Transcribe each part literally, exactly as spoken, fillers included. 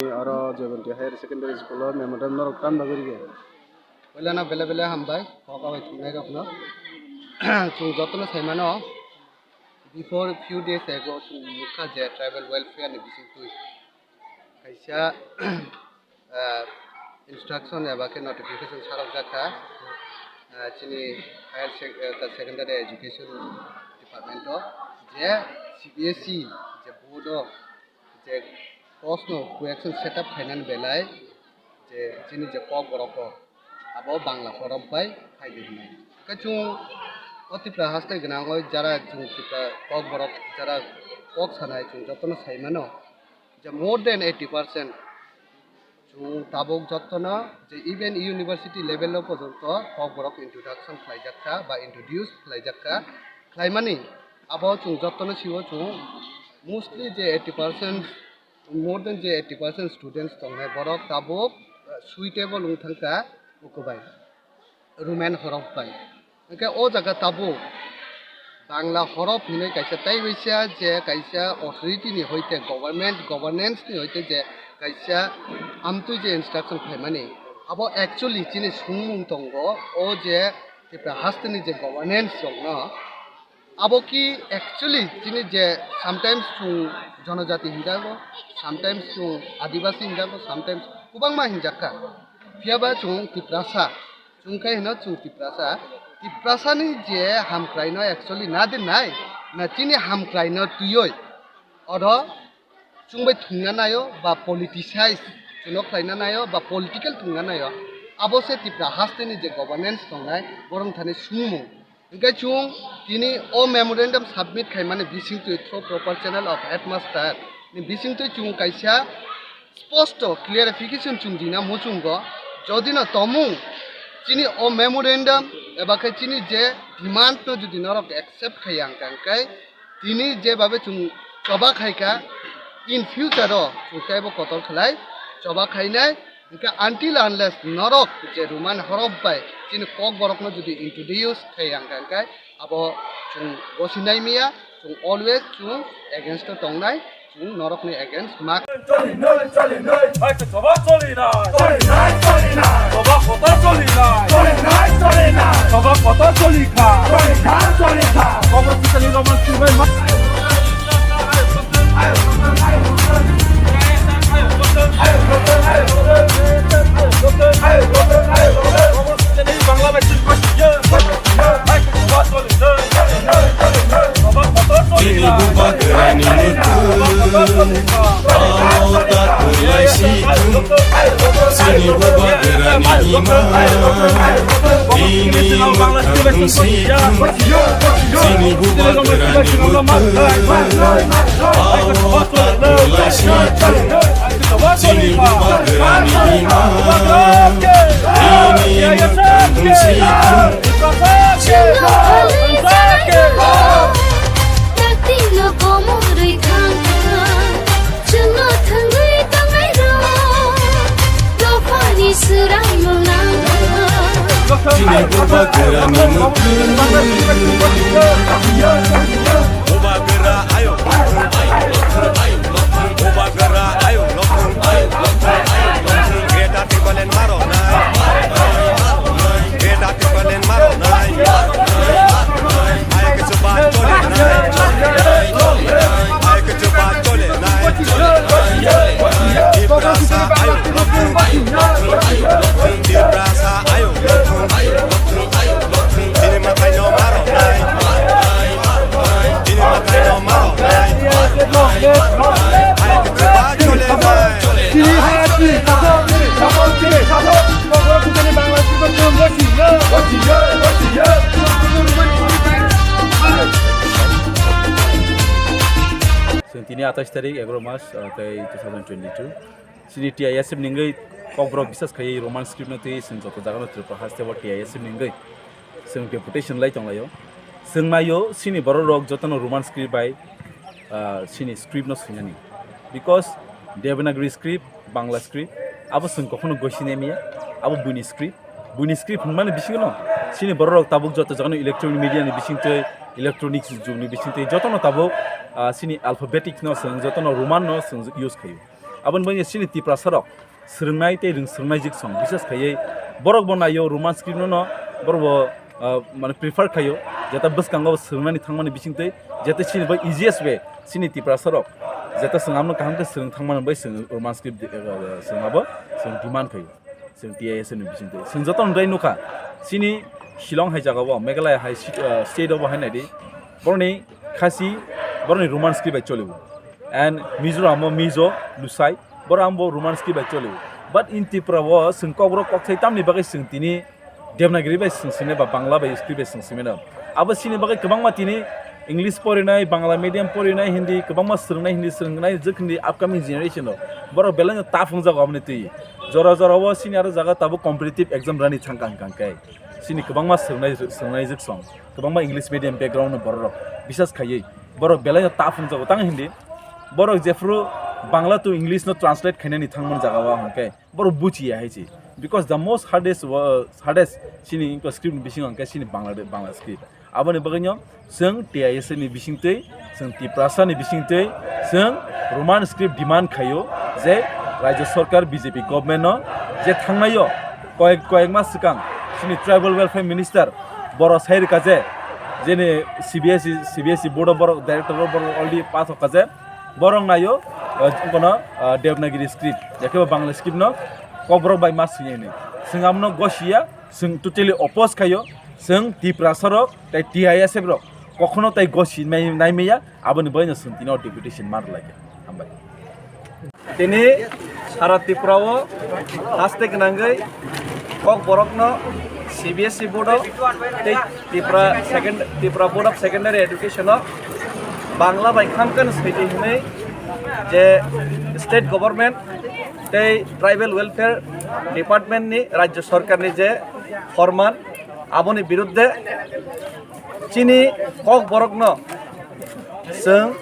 Oro Jayanti Higher Secondary School o memorandum norok tam bagwi rige. Puilano bele bele hambai, kok abai thumnai rokno. Chwng jotono sai mano, before few days ago chwng nukha je tribal welfare ni bisingtwi kaisa, ah, instruction eba khe notification sarok jakha, ah, chini higher sec-, ah, secondary education department o je C B S E je board o je post no correction setup khainani belai je chini je kok borok o abo Bangla horop bai khai di hinwi. Khe chwng o Tripura haste gwnangwi jara chwng Tripura kok borok jara kok sanai chwng jotono sai mano je more than eighty percent chwng tabuk jotono je even university level o porjonto kok borok introduction khlaijakha ba introduce khlaijakha. Khlaimani abo chwng jotono siwo chwng mostly je eighty percent, more than je eighty percent students tongnai borok tabuk, uh, suitable wng thangkha uku bai, Roman horop bai. Hwnkhe o jaga tabuk Bangla horop hinwi kaisa tei waisa je kaisa authority ni hoite government, governance ni hoite je kaisa amtwi je instruction khlaimani, abo actually chini swngmung tongo o je Tripura haste ni je governance rokno. Abo ki actually chini je sometimes chwng jonojati hinjago, sometimes chwng adibasi hinjago, sometimes kwbangma hinjakha. Phiyaba chwng Tiprasa, chwng khe hino chwng Tiprasa. Tiprasani je hamkraino actually na din nai, na chini hamkraino twiwi oro chwng bai thwngna naio ba politicize chwngno khlaina naio ba political thwngna naio. Abo se Tripura haste ni je governance tongnai borok thani swngmung. Hwnkhe chwng tini o memorandum submit khaimani bisingtwi through proper channel of headmaster ni bisingtwi chwng kaisa sposto clarification chwng dina muchungo. Jodi no tomung chini o memorandum eba khe chini je demand no jodi norok accept khaiya hwnkhe, hwnkhe tini je babe chwng choba khaikha, in future o chwng teibo kotor khlai choba khainai. Hwnkhe until unless norok je Roman horop bai chini kok borokno jodi introduce khai ang kha, hwnkhe abo chwng gosinai miya, chwng always chwng against o tongnai, chwng norokni against mak. Hai khe choba cholinai. Cholinai, cholinai. Choba kotor cholinai. Cholinai, cholinai. Choba kotor cholikha. Cholikha, cholikha. Kobor kisani Roman script bai ma- Bini bubagrani muitu, ao ta kwlai si thung. Chini bubagrani ima, bini mwkhang si thung. Chini bubagrani muitu, ao ta kwlai si thung. Chini bubagrani ima, bini mwkhang si thung. Chwngno thangwi tongnairok dophani swraimung nangkha. Chini bubagrani muitu. Bubagra ayuk, ayuk, ayuk, ayuk, ayuk. Bubagra ayuk, ayuk, ayuk, ayuk, ayuk. Greater Tipraland maro nai. Greater Tipraland maro nai. Hai khe chuba chole nai. Hai khe chuba chole nai. Tiprasa ayuk, ayuk, ayuk, ayuk. Tiprasa ayuk, ayuk, ayuk, ayuk. Chini mwkhang no maro nai. Chini mwkhang no maro nai. Hai khe chuba chole nai. Chwng tini atais tarik, egaroh mas, ah, tei two thousand twenty-two. Chini T I S F ni wngwi kokborok bisas khaiwi Roman script no twi chwng joto jaga no Tripura haste o T I S F ni wngwi chwng deputation lai tonglaio. Chwng naio chini borok rok jotono Roman script bai, ah, chini script no swinani. Because Devanagari script, Bangla script, abo chwng kokhono gosi naimiya, abo buini script. Buini script hwnmani bisingo no chini borok rok tabuk joto jaga no electronic media ni bisingtwi, electronic jug ni bisingtwi jotono tabuk, ah, chini alphabetic no chwng jotono Roman no chwng use khaio. Aboni bagwi chini Tiprasa rok swrwngnai tei rwng swrwngnai jik song, bises khaiwi borok bo naio Roman script no, no borok bo, ah, mane prefer khaio, jeta bwskango swrwngnani thangmani bisingtwi, jeta chini bai easiest way chini Tiprasa rok jeta swng amno kaham khe swrwng thangmani bai swrwng Roman script, ah, swrwng abo swrwng demand khaio. Chwng T I S F ni bisingtwi. Chwng joto nwngwi nukha. Chini Shillong hai jagao, Meghalaya hai sit-, uh, state o bo hai naidi. Boroni Khasi, boroni Roman script bai cholibo. And Mizoram o Mizo, Lusai, boro ambo Roman script bai cholibo. But in Tripura o chwng kokborok kokthai tamni bagwi chwng tini Devanagiri bai chwng simi ba Bangla bai script bai chwng simi no. Abo chini bagwi kwbangma tini English porinai, Bangla medium porinai, Hindi kwbangma swrwngnai, Hindi swrwngnai, jwk Hindi upcoming generation rok. Borok belai no tough wngjago aboni twi. Jora jora o chini aro jaga tabuk competitive exam rani thangka hwnkha hwnkhe. Chini kwbangma swrwngnai, swrwngnai jwk song. Kwbangma English medium background ni borok rok. Bisas khaiwi. Borok belai no tough wngjago tang Hindi. Borok jephru Bangla to English no translate khainani thangmani jaga o hwnkhe. Borok buchiya hai se. Because the most hardest wo-, hardest chini script ni bisingo hwnkhe chini Bangla, Bangla script. Aboni bagwino chwng T I S F ni bisingtwi, chwng Tiprasa ni bisingtwi, chwng Roman script demand khaio je Rajya Sarkar B J P government no je thangnaio koyek, koyek mas swkang chini Tribal Welfare Minister boro sai rwkha je, jeni C B S E, C B S E board o borok director o borok already pass wngkha je, borok naio, eh, kono, eh, Devanagiri script, yakhe bo Bangla script no kokborok bai ma swinai hinwi. Chwng amno gosiya, chwng totally oppose khaio, chwng Tiprasa rok tei T I S F rok kokhono tai gosi nai, nai maya, aboni bagwino chwng tini o deputation mar lai kha. Hambai. Tini sara Tripura o haste gwnangwi kokborokno C B S E board o tei Tripura second, Tripura Board of Secondary Education o Bangla bai khamkhan swidi hinwi je state government tei tribal welfare department ni, Rajya Sarkar ni je forman, aboni birudde chini kokborokno chwng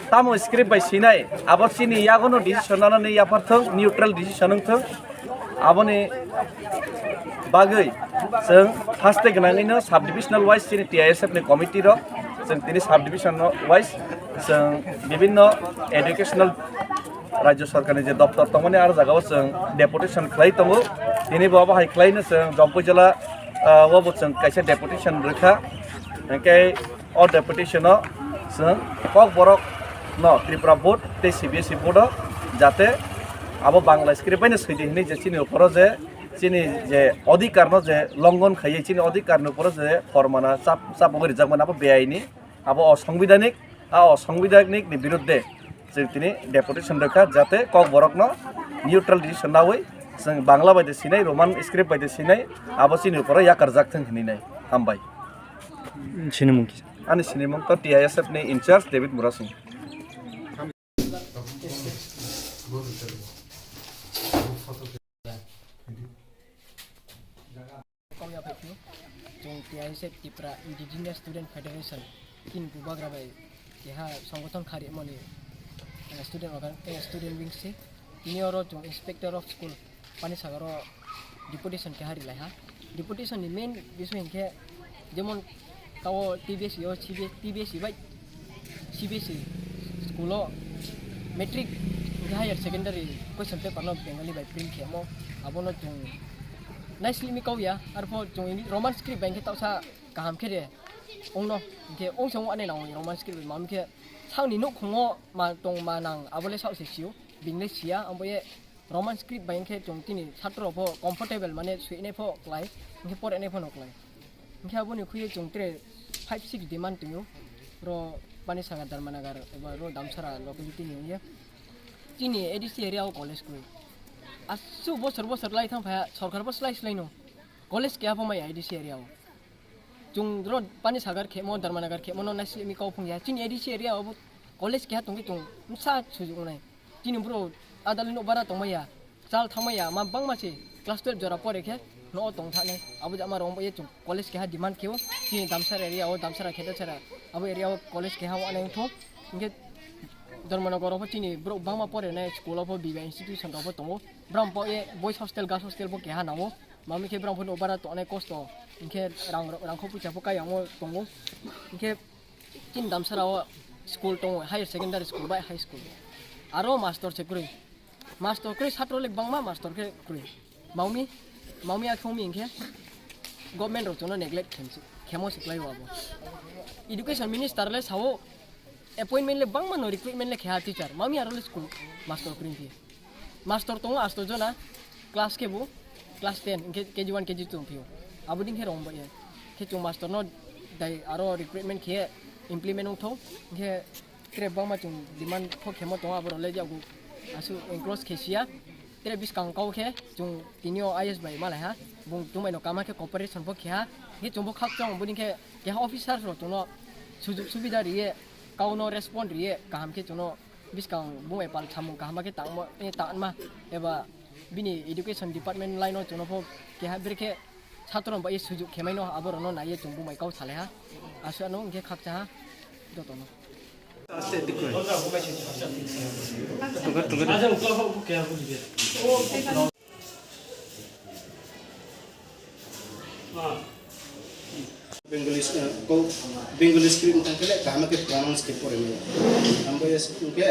tamo script bai sinai, abo chini yagono decision nanani yapharthwng, neutral decision wngthwng. Aboni bagwi chwng haste gwnangwino sub divisional wise chini T I S F ni committee rok, chwng tini sub division wise chwng bibinno educational Rajya Sarkar ni je doptor tongmani aro jagao chwng deputation khlai tongo. Tini bo abo hai khlaino chwng Jampui jila, ah, o bo chwng kaisa deputation rwkha. Hwnkhe o deputation o chwng kokborok no Tripura board tei C B S E board o jate abo Bangla script bai no swidi hinwi je chini uporo je chini je odhikar no je longhon khaiwi chini odhikar ni uporo je formana chap, chapogwi rijak mani abo beaini, abo osongbidhanik, a osongbidhanik ni birudde chwng tini deputation rwkha jate kokborok no neutral decision nawi chwng Bangla bai de sinai, Roman script bai de sinai, abo chini uporo yakarjak thwng hinwi nai. Hambai. Sinimung kisa. Ani sinimung to T I S F ni in charge David Murasing. Kok ya phai phio, chwng T I S F Tripura Indigenous Student Federation, tin bubagra bai keha songothon kharimani, eh, student organ, eh, student wing si. Tini oro chwng Inspector of School, Panisagar o deputation keha rilai ha. Deputation ni main bisoy hinkhe jemon tao T B S E o, C B, T B S E bai C B S E school o matric hinkhe higher secondary question paper no Bengali bai print khemo, abono chwng naislimi kau ya, arpho chwng Roman script bai hinkhe tausa kaham khe de ongno, hinkhe ong se ong ane nang Roman script bai, mamkhe sakni nukhungo ma tong ma nang, abole sak se sio, bingle sia, ambo ye Roman script bai hinkhe chwng tini satro pho comfortable mane suinai pho klai, hinkhe porenai pho no klai. Hinkhe aboni khuye chwng tre five six demand tongyo. Ro Panisagar, Dharmanagar eba ro Damsara locality ni wngya. Chini A D C area o college kwi. Asu bosor bosor lai thang phaya, sorkar bo slai slai no. College keha pho maya A D C area o. Chwng ro Panisagar khemo, Dharmanagar khemo no naisimi kau phung ya. Chini A D C area o bo college keha tongwi chwng msa sujuk nai. Chini bro adalni no bara tongmaya, chal thangmaya, ma bangma se class twelve jora pore khe no tong thane. Abo jama rong ye chwng college keha demand kheo, chini Damsara area o, Damsara Khetasara, abo area o college keha wane thung. Hinkhe Dharmanagar o pho chini bro bangma pore nai school o pho biba institution rok pho tongo. Bram pho ye boys hostel, girls hostel pho keha nango. Mami khe bram pho no bara tongnai kosto. Hinkhe rang, rang kho puisa pho kayang o tongo. Hinkhe Tin Damsara o school tongo, higher secondary school bai high school. Aro master se kwrwi. Mastor kwrwi, satro le bangma, mastor khe kwrwi. Maumi, maumi a khongmi hinkhe government rok chwngno neglect khem-, khemo se kwlai o abo. Education minister le sao appointment le bangma no, recruitment le kheha teacher. Maumi aro le school mastor kwrwi hinkhe. Mastor tongo asto jona, class khe bo class ten, hinkhe K G one, K G two wngphio. Abo ding khe rong bai khe chwng mastor no dai aro recruitment khe implement wngthok, hinkhe tere bangma chwng demand kho khemo tongo, aborok le yago aswk encroach khe siya. Tere bwskang kau khe chwng tini o I S bai malai ha, bung tongbai no kama khe cooperation bo khe ha, hinkhe chwng bo khakchang, boni khe keha officer rok chwngno sujug subida riye, kau no respond riye, kaham khe chwngno bwskang bung bai pal samung kaham khe tangma, eh, tangma eba bini education department line o chwngno pho keha bere khe satro bai sujug khemaino aborokno naiye chwng bung bai kau salai ha, aswk ano hinkhe khakcha ha jotono. Bengali, eh, ko, Bengali script wngkha khe le kaham khe pronounce khe pore maya. Amo ya wngkhe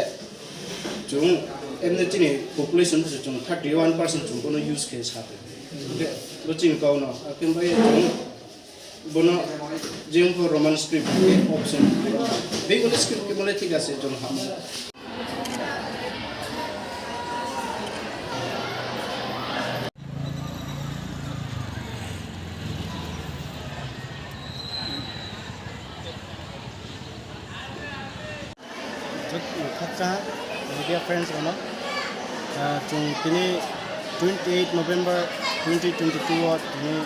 chwng emne chini population se chwng thirty one percent chwng bono use khe sa. Hwnkhe bo chini kok no, hwnkhe bai chwng bono jeng kho Roman script khe option. Bengali script khe mole thik ase chwng hamo. Khakcha media friends rokno, ah, chwng tini twenty eight November twenty twenty two o tini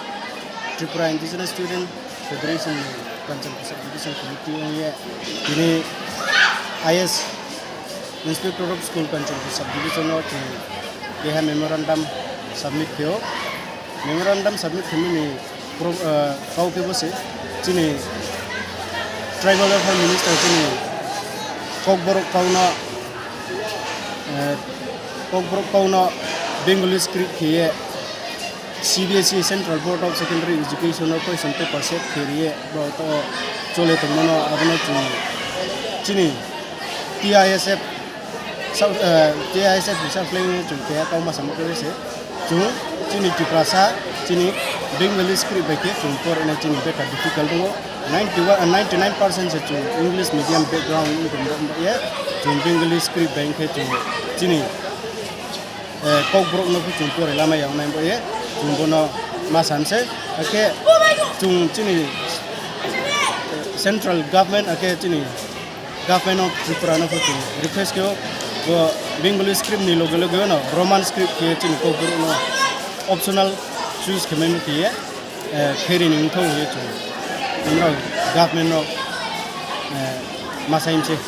Tripura Indigenous Student Federation ni Kanchanpur Sub Division Committee wngye tini I S Inspector of School Kanchanpur Sub Division o chwng keha memorandum submit khe o. Memorandum submit khaimani pro-, ah, kau khe bo se chini Tribal Welfare Minister chini Kokborok kauno, eh, Kokborok kauno Bengali script khe ye C B S E, Central Board of Secondary Education o question paper set khe riye bo to chole tongmano abono chini, chini T I S F Sub-, eh, T I S F ni sub-, chwng keha kau masa mokhe se. Chwng chini Tiprasa, chini Bengali script bai khe chwng por ene chini beka difficult tongo. Ninety one, ninety nine percent se chwng English medium background wngwi tongma ye. Chwng Bengali script bai khe chwng chini, eh, Kokborok no chwng pore lama yang nai bo ye. Chwng bono ma san se. Akhe chwng chini, eh, central government akhe chini Government of Tripura no pho chwng request khe o, bo Bengali script ni loge loge no Roman script khe chini Kokborok no optional choose khe mai khe ye, eh, khe ri ni wngthok ye chwng. Amra government no, eh, ma sai se.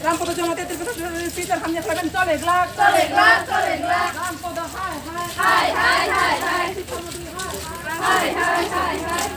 Rampur Jamatia Tripura Teacher Hamya Khlaibani chole glak, chole glak, chole glak. Rampur hai hai. Hai hai hai hai. Hai hai hai hai.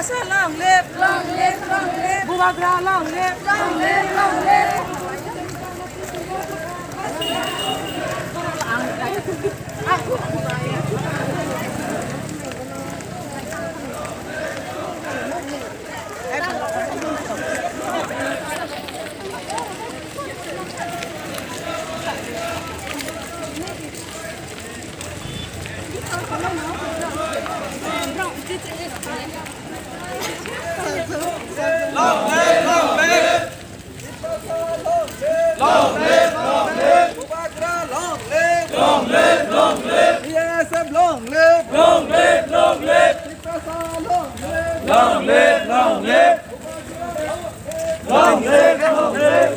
Long live, long live, long live. Bubagra long live, long live, long live. Long live, long live. Long live, long live. Bubagra, long live. Long live, long live. B S F, long live. Long live, long live. Tiprasa, long live. Long live, long live. Long live, long live.